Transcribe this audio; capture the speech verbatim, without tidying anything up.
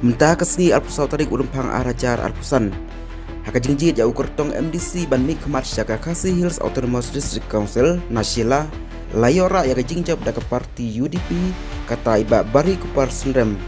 Mynta ka sngi arphew saw tarik u Rymphang ar hajar arphew san, ha ka jingjied ïa u kyrtong M D C ban mih khmat sha ka Khasi Hills Autonomous District Council na Shella, la ïoh rah ïa ka jingjop da ka parti U D P, kata i Bah Barikupar Synrem,